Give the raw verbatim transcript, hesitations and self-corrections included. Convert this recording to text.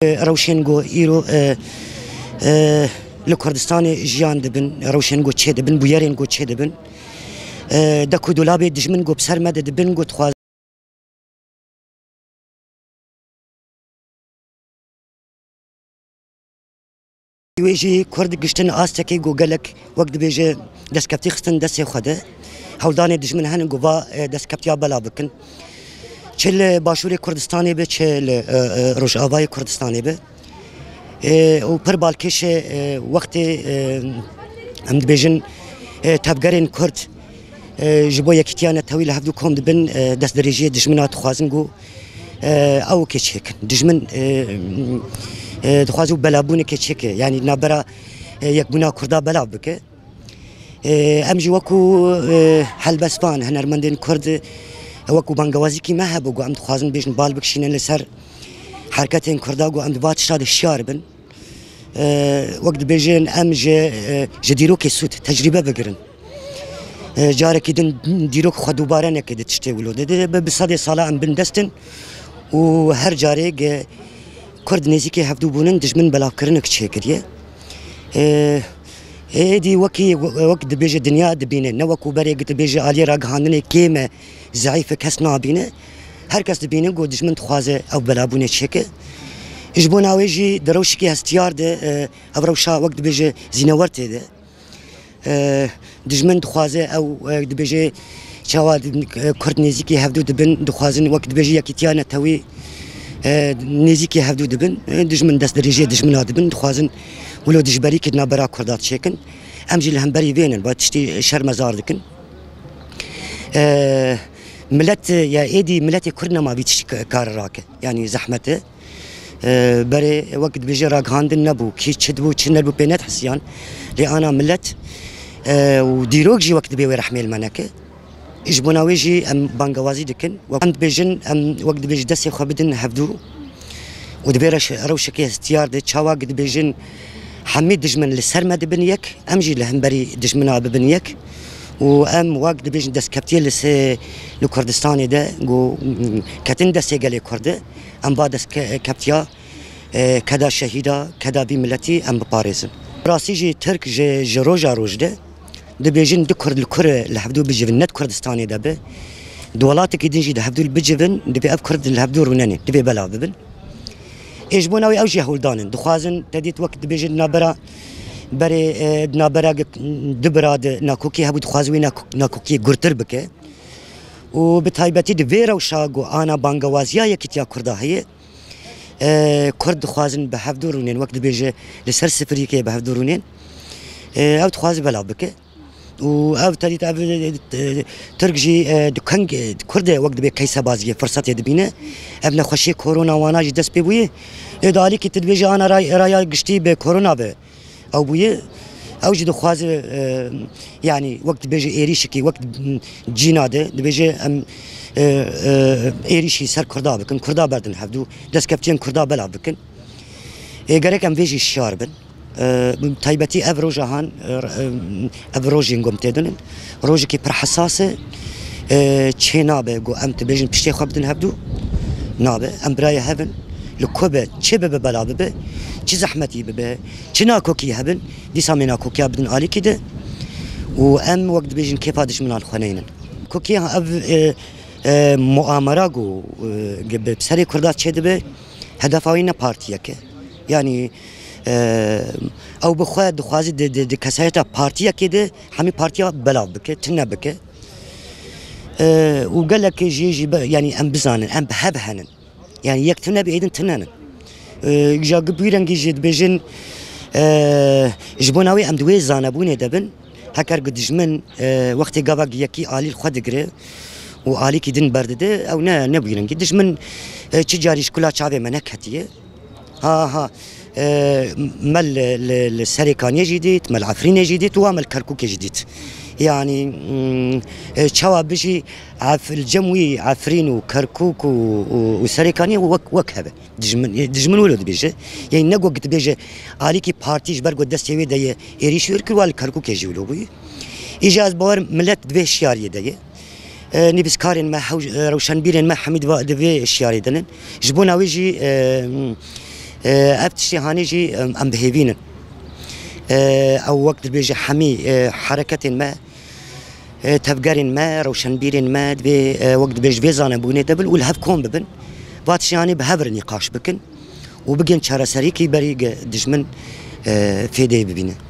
Rewşên ku îro, e, e, li Kurdistanê jiyan dibin, rewşên ku çêdibin, bûyerên ku çêdibin, e, dek û dolabê dijmin ku bi ser me de dibin, ku dixwazin Wê jî Kurd giştin astekê ku gelek wek dibêje destkeftî xistin destê xwe de. Hewldanê dijmin henin ku va, e, destkeftiya belav bikin. Çi li Başûrê Kurdistanê be, çi li, e, e, Rojavayê Kurdistanê be. E, û pir balkêş e, e, wextê, e, em dibêjin, e, tevgerên Kurd, e, ji bo yekîtiya netewî li hevdû kom dibin, e, destdirêjiyê dijmina dixwazin ku, e, ew kê çêkin. Dijmin, e, e, dixwaze û belabûnekê çêke. Yanî navbera, e, yekbûna Kurda belav bike. E, em jî wekû, e, helbestvan, hunermendên Kurd, e, wekû bangewazîkî me hebû ku em dixwazin bêjin bal bikişînin li ser hereketên Kurda ku em di va tişta de şiyar bin. E, wek dibêjin, em ji, e, ji dîrokê sûd, tecrîbe bigirin. E, carekî din dîrok xwe dubare neke di tiştê wilo de. Di, bi, bi sedê sala em bin dest in û her carê ge Kurd nêzîkê hevdû bûnin, dijmin belavkirinek çêkiriye. E, êdî wekî, wek dibêje dinya dibîne, ne wekû berê dibêje aliyê ragihandinê kêm e, zeîf e, kes nabîne. Her kes dibîne ku dijmin dixwaze ew belabûnê çêke. Ji bona wê jî di rewşekî hestiyar de, e, ev rewşa wek dibêje zînewer tê de. E, dijmin dixwaze ew, e, dibêje çawa di-, e, Kurd nêzîkî hevdû dibin, dixwazin wek dibêje yekîtiya netewî, e, nêzîkî hevdû dibin. E, dijmin destdirêjiyê dijmina dibin, dixwazin wilo dijberîkî di navbera Kurda çêkin. Em jî li hemberî vê ne, va tiştî şermezar dikin. E, milet, ya êdî miletê Kurd nema vî tiştî ka-, kare rake. Yanî zehmet e. E, berê wek dibêje ragihandin nebû. Kî çi dibû, çi nebû pê nedihisiyan. Lê ana milet, e, û dîrok jî wek dibê wê rehmê li me neke. Ji bona wê jî em bangewazî dikin. Wek em dibêjin, em wek dibêje destê xwe bidin hevdû. Û di vê reş-, rewşekê hestiyar de çawa dibêjin hemî dijmin li ser me dibin yek, em jî li hemberî dijmina bibin yek. Û em wek dibêjin destkeftiyê li se-, li Kurdistanê de ku, mm, ketin destê gelê Kurd e, em va destke-, keftiya, e, keda şehîda, keda vî miletî em biparêzin. Rastî jî Tirk ji, ji roja roj de dibêjin du Kurd li kur e, li hevdû bicivin, ne di Kurdistanê de be. Di welatekî din jî di hevdû bicivin, divê ev Kurd li hevdû rûnenê, divê belav bibin. Ê ji bona wê ew jî hewldan in. Dixwazin te dît wek dibêjin di navbera berê, e, di navbera ge-, du bira de nakokî hebû, dixwaze wê nako-, nakokiyê gurtir bike. Û bi taybetî di vê rewşa ku ana bangewaziya yekîtiya Kurda heye, e, Kurd dixwazin bi hevdû rûnên, wek dibêje li ser sifirîkê bi hevdû rûnên. E, ew dixwaze belav bike. Û ev te dît, ev, e, Tirk jî, e, di keng, e, Kurd e, wek dibê keysebaziyê, firsetê dibîne. Ev nexweşiyê korona wana jî dest pê bûye. Ê di alîkî tu dibêje ana ray-, raya giştî bi korona be. Ew bûye. Ew jî dixwaze, e, yanî wek dibêje êrîşekî, wek cîna de dibêje em, e, e, êrîşî ser Kurda bikin, Kurda berdin hevdû, destkeftiyên Kurda belav bikin. Ê, gerek em vê jî şiyar bin. E, taybetî ev roja han, e, e, ev rojên ku em tê din in. Rojekî pir hesas e. E, çê nabe ku em dibêjin piştê xwe bidin hevdû. Nabe. Em birayê hev in. Li ku be, çi bibe bela bibe, çi zehmetî bibe, çi nakokî hebin, dîsa em ê nakokiya bidin alîkî de. Û em wek dibêjin kêfa dijminan xwe neynin. Kokiya ev, e, e, muamera ku, e, bi serê Kurda çêdibe, hedefa wî ne partiyek e. Yanî, e, ew bi xwe dixwaze di, di, di kesayeta partiyekê de hemî partiya belav bike, tune bike. E, û gelekê jê jî be, yanî em bizanin, em bi hev henin. Yanî yek tune be, êdin tune ne. E, îja gi bi wî rengî jî dibêjin, e, ji bona wê em di wê zanebûnê de bin. Heker ku dijmin, e, wextê gava yekî alî li xwe digire û alîkî din berdide, ew ne, ne bi wî rengî. Dijmin, e, çi carî ji kula çavê me neketiye. Ha, ha, e, me li, li, li Serêkaniyê jî dît, me li Efrînê jî dît û wa me li Kerkûkê jî dît. Yanî, mm, e, çawa bijî, Ef-, li cem wî Efrîn û Kerkûk û, û, û Serêkaniyê wek, wek hebe. Dijmin, e, dijmin wilo dibêje. Yanî ne got dibêje alîkî partî ji ber ku destê wê de ye êrîşî wê kir, wa li Kerkûkê jî wilo bûye. Îja ez bawer milet di vê şiyariyê de ye. E, nivîskarên me, hew-, e, rewşenbîrên me hemî di va-, di vê şiyarê de ne. Ji bona wê jî, e, E, ev tiştê hanê jî, em, em bi hêvî nin. E, ew wek dibêje hemî, e, hereketên me, e, tevgerên me, rewşenbîrên me, divê, e, wek dibêje vê zanebûnê de bin û li hev kom bibin. Va tiştê hanê bi hev re nîqaş bikin û bigên çareseriyekî berî ge dijmin, e, fêdeyê bibîne.